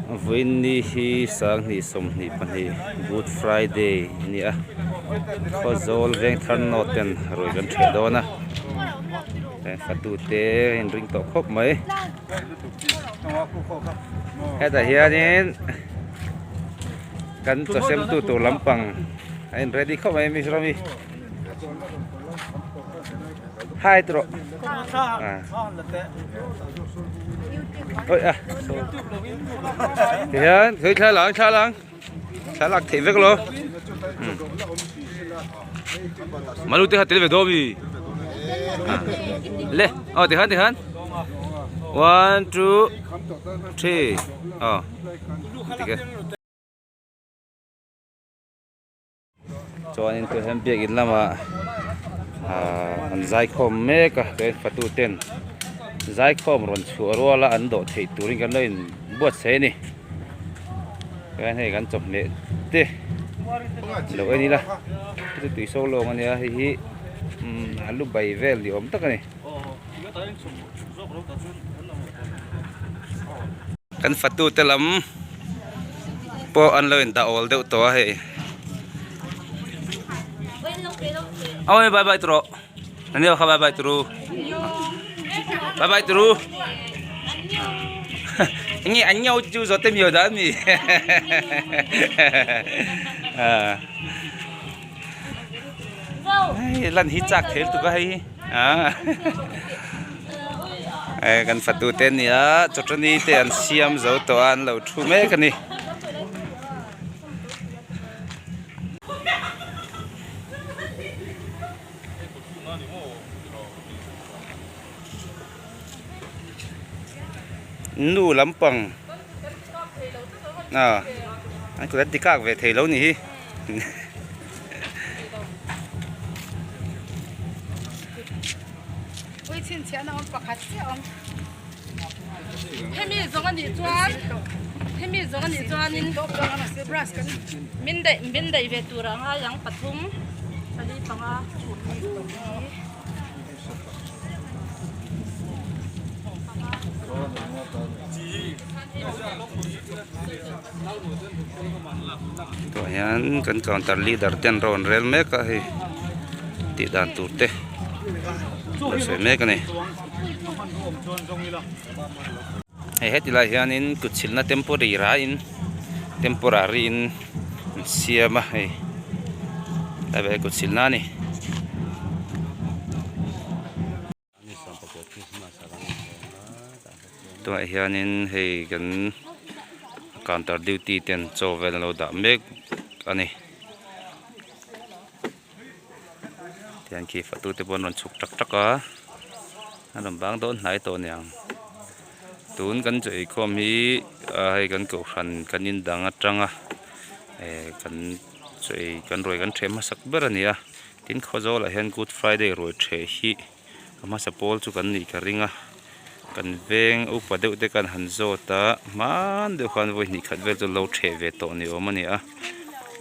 Vawiinni hi 2022 Good Friday a ni a, Khawzawl Vengthar North ten ruai kan ṭheh dawn a, fatute a inring tawh khawp mai. Hetah hianin kan chaw semtu tur lampang a in ready khawp mai Mizoram hi. Hai tawh oi a tihian thui thla lang thla lang thla lak theih vek lo malu te kha tel ve dawn mi le aw tikhan tikhan one two three aw tikhe. Chuanin tûr hian biakin lamah aaa an zaikhawm mek a chuan fatu ten zaikhawm rawn chhuah ruala an dawh theih turin kan lo in buatsaih a ni chuan hei kan chawhmeh te lo en ila heti tui so lawng ania hei hi umm alu bai vel ni awm tak a ni. Kan fatu te lam pawh an lo indah awl deuh tawh a hei awi bye bye tawh rawh ania kha bye bye tawh ru bye bye tawh ru enge an ngau chu zawh te mi aw dan mi hei lan hi chak thei lutuk a hei hi eh kan fatu te ania chawtani te an siam zo tawh a an lo thu mek a ni. Nu lampang ah an kut an ti kak ve thei lo ni hi. Ui chhinchhiahna awm pakhat chiah awm. Hemi zawng a nih chuan hemi zawng a nih chuanin min daih min daih ve tur a ngai ang pathum pali panga. Tah hian kan counter leader ten rawn rel mek a hei tih dan tur te lo sawi mek a ni hei heti lai hianin kut chhilhna temporary raiin temporary in an siam a hei tlai vel kut chhilhna a ni. Tunah hianin hei kan counter duty ten chaw vel an lo dah mek a ni tihian khi fatu te pawh an rawn chhuk tak tak a an rawn bang dawn hnai tawh aniang tun kan chaw eikhawm hi ah hei kan kohhran kan in dang atanga eh kan chaw ei kan ruai kan ṭheh hmasak ber a ni a. Tin Khawzawlah hian Good Friday ruai ṭheh hi a hmasa pawl chu kan nih ka ring a, kan veng upa deuh te khan han zawt a, hman deuh khan vawi hnih khat vel chu lo ṭheh ve tawh ni awm a ni a,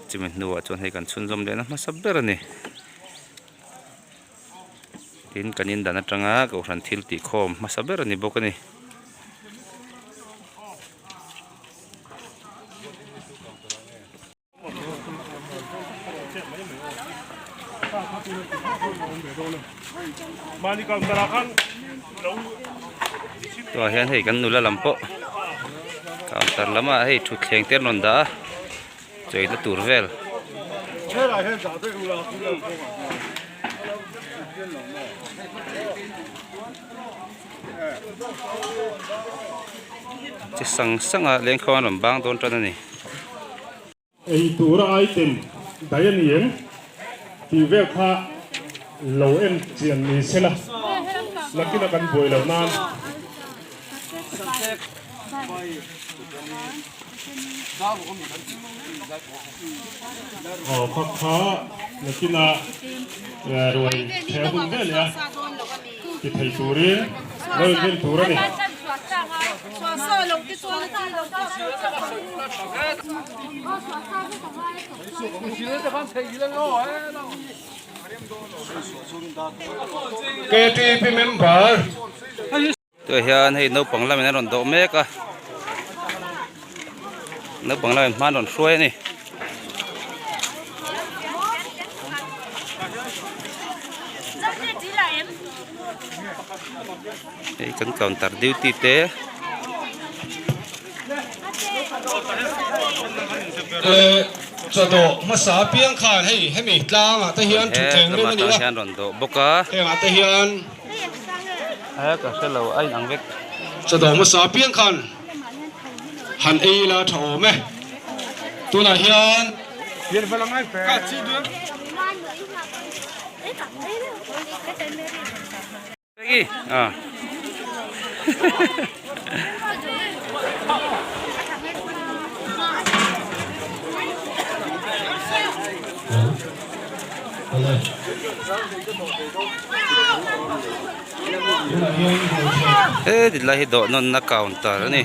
chumi hnuah chuan hei kan chhunzawm lehna hmasa ber a ni. Tin kan indan atanga kohhran thil tih khawm hmasa ber a ni bawk a ni. Tunah hian hei kan nula lam pawh counter lamah hei thutthleng te an rawn dah a chawina tur vel. Chi sang sang a lengkhawm an rawn bang dawn tan a ni. Ei tura item daih a ni em tih vel kha lo en chian ni sela, nakina kan buai loh nan. Aw kha kha nakina ruai theh hun vel leh a ti thei turin lo inrin tur a ni. KTP member. Tunah hian hei naupang lamin an rawn dawh mek a. Naupang lamin hma an rawn hruai a ni. Hei kan counter duty te. Chaw dawh hmasa apiang khan hei hemi tlangah te hian thutthleng rem a ni a. Hian rawn dawh bawk a. Hengah te hian. A ka hre lo a inang vek. Chaw dawh hmasa apiang khan han ei ila tha awm e. Tunah hian. He ti lai hi dawh nawnna counter a ni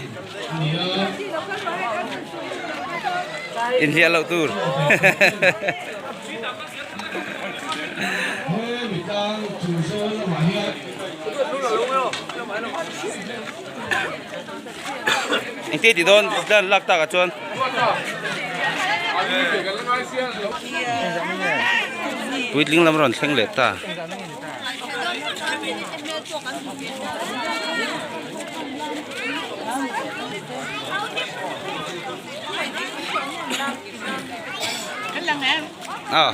inhliah loh tur. Engti ti dawn tlan lak takah chuan. Puitling lam rawn thleng leh ta. Ờ.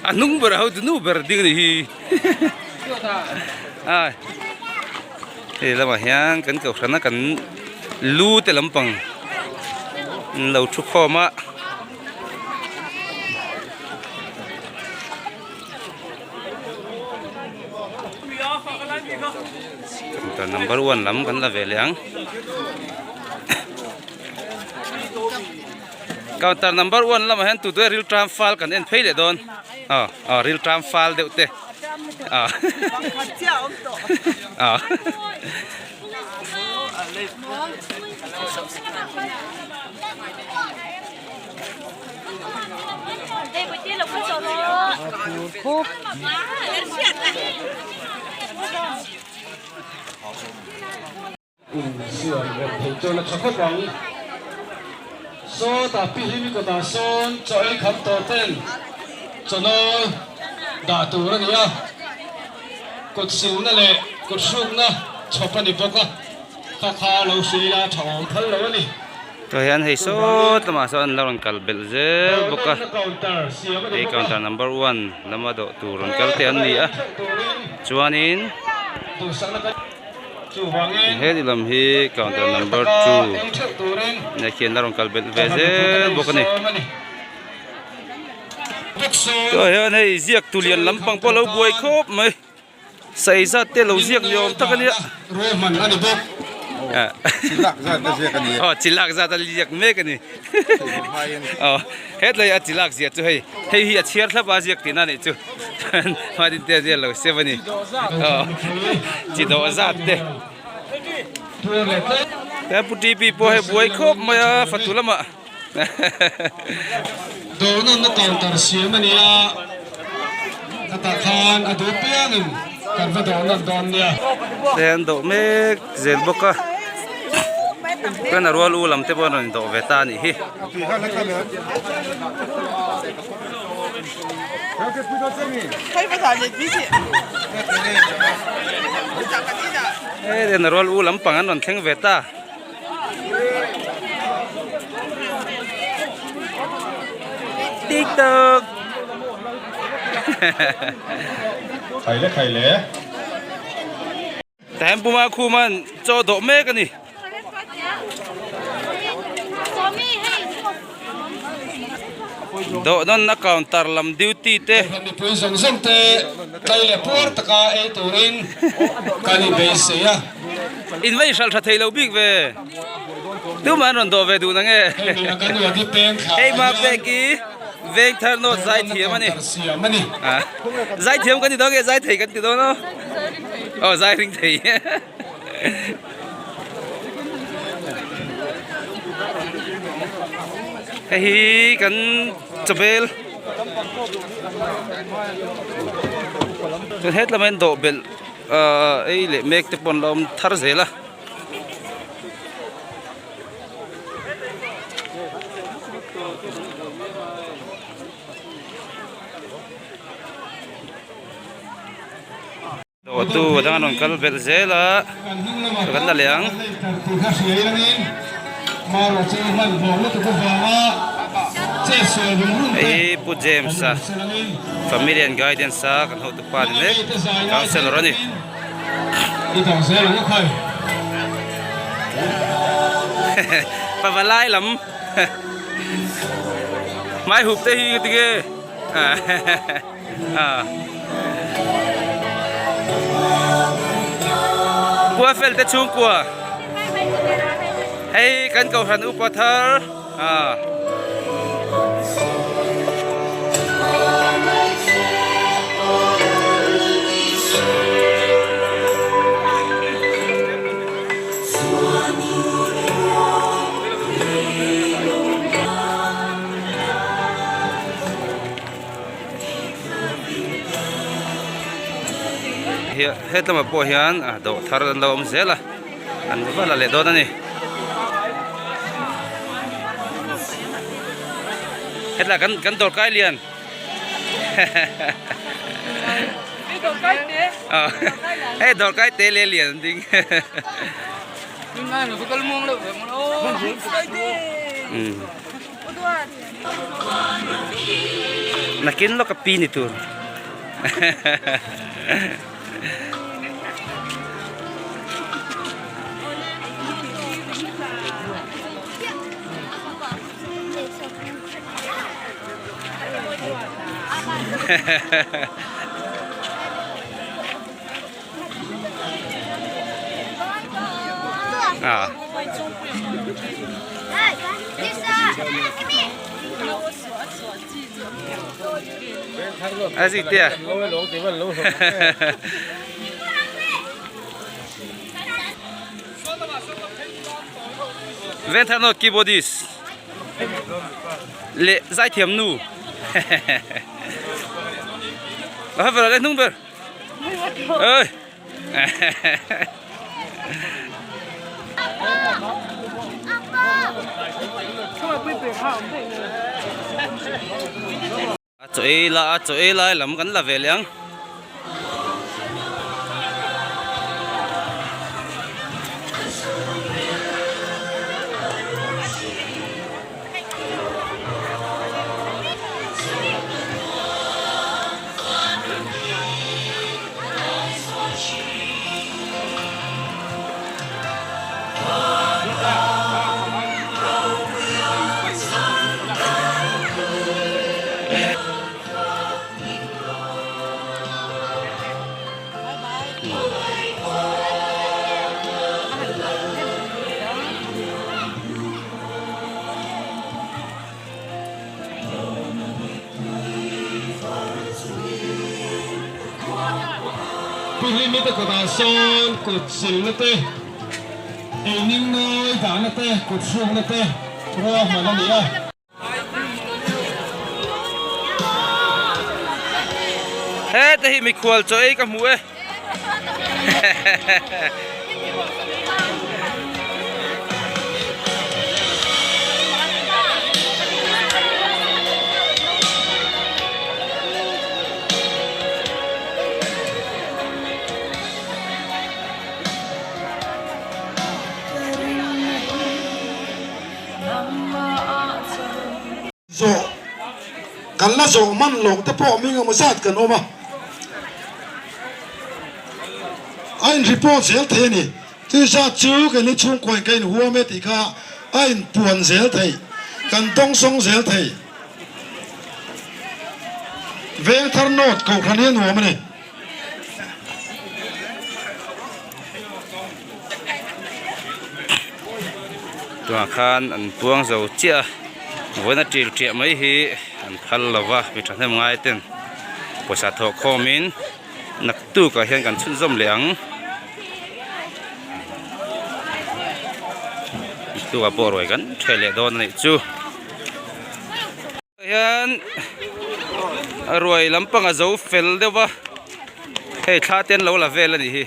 A hnung ber ho chu nu ber ding a nih hi. Ai. Hei lamah hian kan kohhrana kan lu te lampang an lo thu khawm a. Counter number one lam kan la ve leh ang. Counter number one lamah hian tutuai rilṭam fal kan en phei leh dawn. Aw aw rilṭam fal deuh te. Aw aw Insiam rem theih chuan a tha khawp ang. Sawtah pi hi mi kawtah sawn chaw ei kham tawh ten chawnawl dah tur a ni a, kut silna leh kut hrukna chhawp a ni bawk a, kha kha lo hrilh ila tha awm phal lo a ni. Tah hian hei sawt lamah sawn an la rawn kal belh zel bawk a, hei counter number one lama dawh tur rawn kal te an ni a, chuanin. He ti lam hi counter number 2 nia khian la rawn kal belh ve zel bawk a ni. Tah hian hei ziak tu lian lampang pawh a lo buai khawp mai saei zat te lo ziak ni awm tak a nia. Aw chi lak zat a ziak mek a ni. Aw hetlai a chi lak zia chu hei hei hi a chhiar thlap a ziak tihna a nih chu. Mahni te a lo sep a ni. Aw chi dawh zat te. He pu TP pawh hei buai khawp mai a fatu lamah. Dawrnawnna counter siam a ni a, khatah khan a duh piangin kan va dawrnawn dawn nia. Hei an dawh mek zel bawk a, chuan a rual u lam te pawh an rawn indawh ve ta a nih hi. Hei a rual u lampang an rawn thleng ve ta. Tiktok. Khaile khaile. Tahem puma khuman chaw dawh mek a ni. Dawh nawnna counter lam duty te. Mipui zawng zawng te tlai leh puar taka ei turin kan inbeisei a. In va inhralh tha thei lo bik ve. Tumah an rawn dawh ve duh na nge. Hei ma pek i veng thar nawt zai thiam a ni. Zai thiam kan ti dawn nge zai thei kan ti dawn aw. Aw zai ring thei. Hei hi kan chawbel chuan hetlama hian dawh belh ahh ei leh mek te pawh an la awm thar zel a. Dawhtu a dang an rawn kal belh zel a kan la leh ang. Hei hi Pu James a Family and Guidance a kan hotu pa ni mek Councellor a ni. Pavalai lam hmai hup te hi tinge. Kua fel te chhungkua hei kan kohhran upa thar Hetlamah pawh hian dawh thar an lo awm zel a an va la leh dawn a ni hetlai kan kan dawrkai lian hei dawrkai te leh lian an ding. Nakin lawk a pi ni tur. Ah. A gì tia? Venthanot keyboardist leh zaithiam nu. A ver le hnung ber. Ơi. A chaw ei la a chaw ei lai lam kan la ve leh ang. Pu Hlimi te kawtah sawn kut silna te, eining nawi dahna te, kut hrukna te ruahman a ni a. Heta hi mikhual chaw ei ka hmu e. Zawh kan la zawh hman loh te pawh mi engemaw zat kan awm a, a in report zel thei a ni. Chu zat chu keini chhungkaw in ka inhuam e tih kha a inpuan zel thei, kan dawngsawng zel thei. Vengthar North Kohhran hi a nuam a ni. Tunah khan an puang zo chiah a vawiin a ṭil ṭiah mai hi an phal lo va mi ṭhahnem ngai ten pawisa thawh khawmin naktuk ah hian kan chhunzawm leh ang naktuk ah pawh ruai kan ṭheh leh dawn a nih chu. hian ruai lampang a zo fel deuh va hei thla te an lo la vel a nih hi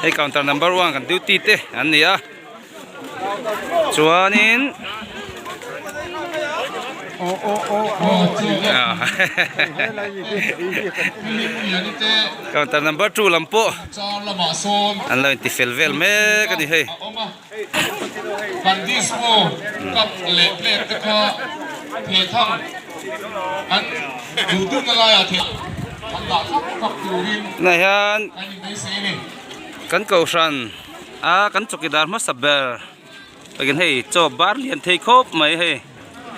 hei counter number one kan duty te an ni a chuanin counter number two lam pawh an lo inti fel vel mek a ni hei. Kan disco cup leh plate te kha thehthang an duh duhna laiah theh an dah thlap thlap turin Tunah hian kan inbeisei a ni. Kan kohhran a kan chawkidar hmasa ber takin hei chaw bar lian thei khawp mai hei.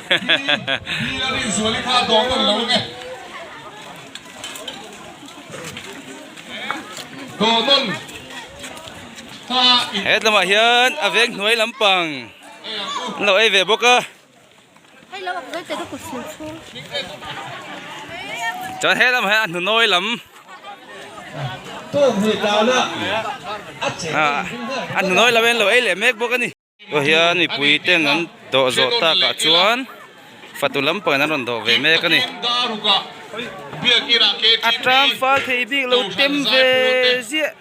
Hi a rinzuali kha a dawng nawn lo nge. Dawh nawn. He lamah hian a veng hnuai lampang an lo ei ve bawk a. Chuan he lamah hian a hnunawi lam a hnunawi lam an lo ei leh mek bawk a ni. Tah hian mipui ten an dawh zawh takah chuan fatu lampangin an rawn dawh ve mek a ni. A tang fal thei bik lo tem ve ziah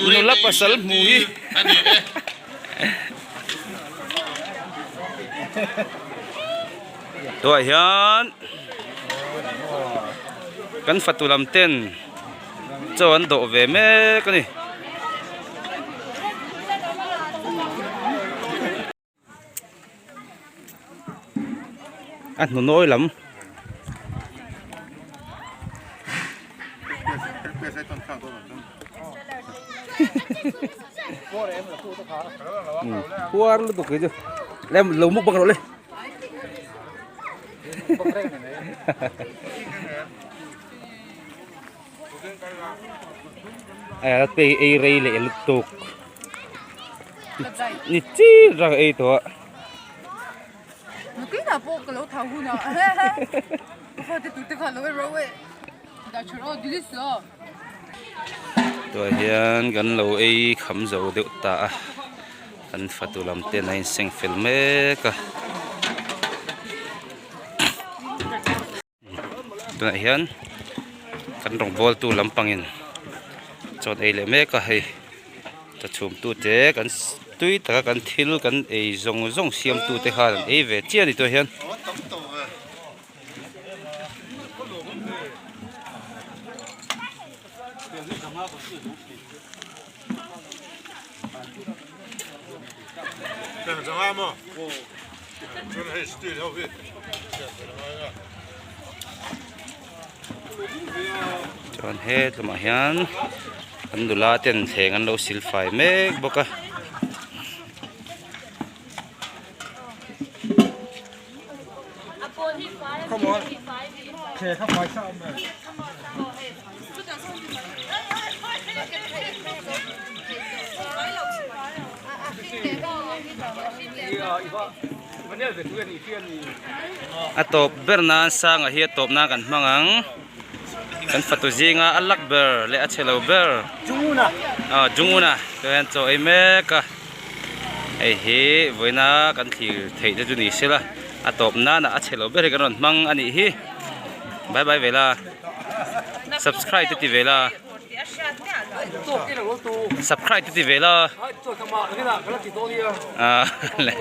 nula pasal hmu hi. Tunah hian kan fatu lam ten chaw an dawh ve mek a ni. A hnunawi lam. Huar lutuk hi chu lem lo mukbang rawh le. Ai te ei rei leh lutuk ni chi rang ei tawh a. Nakinah pawh ka lo thau hunah ka fate tute kha lo ei ro e dah tha rawh delete lo. Tunah hian kan lo ei kham zo deuh ta a kan fatu lam ten a inseng fel mek a. Tunah hian kan rawngbawltu lampangin chaw ei leh mek a hei chawchhum tute kan tui taka kan thil kan ei zawng zawng siam tute khan an ei ve chiah a ni tunah hian. Chuan he tlumah hian an nula ten thleng an lo sil fai mek bawk a. A tawp ber nan sanga hi a tawp nan kan hmang ang kan fatu zinga a lak ber leh a chhe lo ber ah Junguna te hian chaw ei mek a hei hi vawiina kan thlir theih te chu ni sela a tawp nana a chhe lo ber hi kan rawn hmang a nih hi bye bye vela subscribe te ti vela. Subscribe te ti ve la. Ah le.